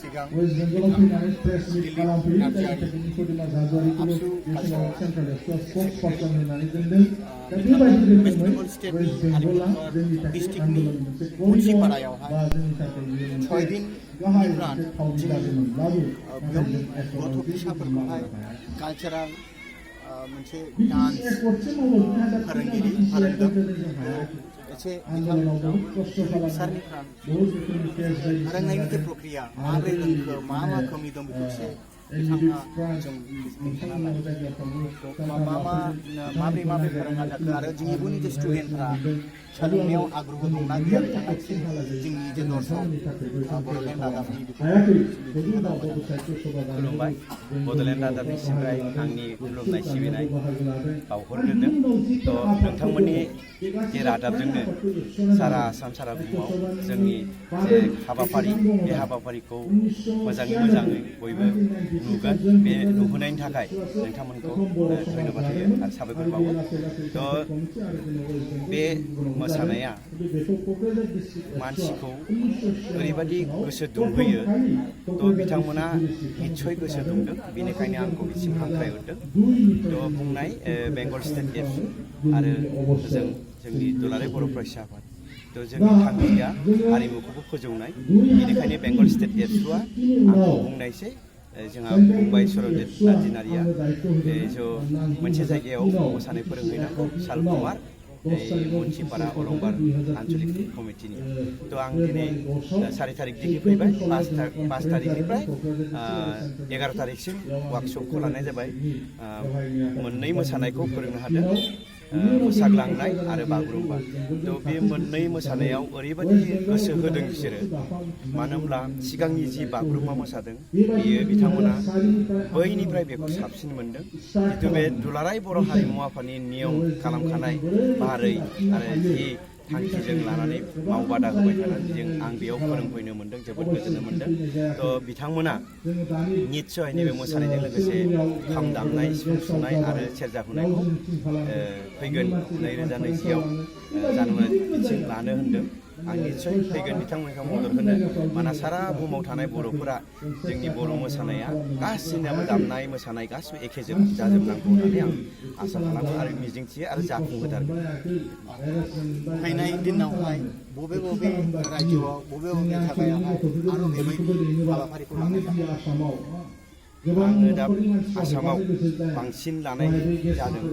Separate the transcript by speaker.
Speaker 1: सिगां
Speaker 2: West Bengal Finance Press Meet Kalampiri dan Kedina Zazwari Kulo National Central Spokesperson होननानै दोनदों दा बेबायदि रोखोमै West Bengal जोंनि थाखाय आन्दोलन मोनसे करिडर बा जोंनि थाखाय
Speaker 1: 6 दिन
Speaker 2: गाहाय मोनसे थावनि जादोंमोनब्लाबो
Speaker 1: बेयाव गथ' फिसाफोरखौहाय कालचाराल मोनसे डान्स फोरोंगिरि फोरोंदों एसे सारनिफ्राय फोरोंनायनि जे प्रक्रिया माबोरै रोंखो मा कमि दं बेखौ एसे बिथांमोना जों मिथिना माबोरै फोरोंना जाखो आरो जोंनि इयुननि जे स्टुडेन्टफ्रा सोलोंनायाव आग्रह दंना गैया बिथाङा जोंनि जे दर्शक बड'लेण्ड रादाबनि
Speaker 3: खुलुमबाय बड'लेण्ड रादाबनिफ्राय आंनि खुलुमनाय सिबिनाय बावहरग्रोदों थ' नोंथांमोननि जे रादाबजोंनो सारा आसाम सारा बुहुमाव जोंनि जे हाबाफारि बे हाबाफारिखौ मोजाङै बयबो नुगोन बे नुहोनायनि थाखाय नोंथांमोनखौ धन्यबाद होयो आरो साबायखर बावो थ' बे मोसानाया मानसिखौ ओरैबायदि गोसो दुंहोयो थ' बिथांमोना निस्सय गोसो दुंदों बेनिखायनो आंखौ बिसिम हांख्रायहरदों थ' बुंनाय बेंगल स्टेट एबसु आरो जोंनि दुलाराय बर' फरायसा आफाद थ' जोंनि थांखिया हारिमुखौबो फोजौनाय बेनिखायनो बेंगल स्टेट एबसुआ आंखौ बुंनायसै जोंहा फंबाय सरदेब नार्जिनारिया मोनसे जायगायाव मोसानाय फोरोंहैनांगौ सालकुमार मुन्सिपारा अलंबार आन्चलिक कमिटिनि थ' आं दिनै 4 तारिखनिफ्राय फैबाय 5 तारिखनिफ्राय 11 तारिखसिम वार्कशपखौ लानाय जाबाय मोननै मोसानायखौ फोरोंनो हादों मोसाग्लांनाय आरो बागुरुम्बा थ' बे मोननै मोसानायाव ओरैबायदि गोसो होदों बिसोरो मानो होनब्ला सिगांनि जि बागुरुम्बा मोसादों बियो बिथांमोना बैनिफ्राय बेखौ साबसिन मोनदों जितु बे दुलाराय बर' हारिमु आफादनि नियम खालामखानाय बारै आरो जि थांखिजों लानानै मावबादा होबाय थानानै आं बेयाव फोरोंफैनो मोन्दों जोबोद गोजोननाय मोन्दों थ' बिथांमोना निस्सय नैबे मोसानायजों लोगोसे खाम दामनाय सिफुं सुनाय आरो सेरजा हुनायखौ फैगोन 2020आव जानुवारिसिम लानो होन्दों आं निस्सय फैगोन बिथांमोनखौ मदद होनो मानोना सारा बुहुमाव थानाय बर'फोरा जोंनि बर' मोसानाया गासिनाबो दामनाय मोसानाय गासिबो एखे जाजोबनांगौ होननानै आं आसा खालामो आरो मिजिंथियो आरो जाफुंहोथारगोन
Speaker 1: फैनाय दिनावहाय बबे रायजोआव बबे जायगायावहाय आरो बेबायदि हाबाफारिखौ लानाय जागोन
Speaker 3: आङो दा आसामाव बांसिन लानाय जादों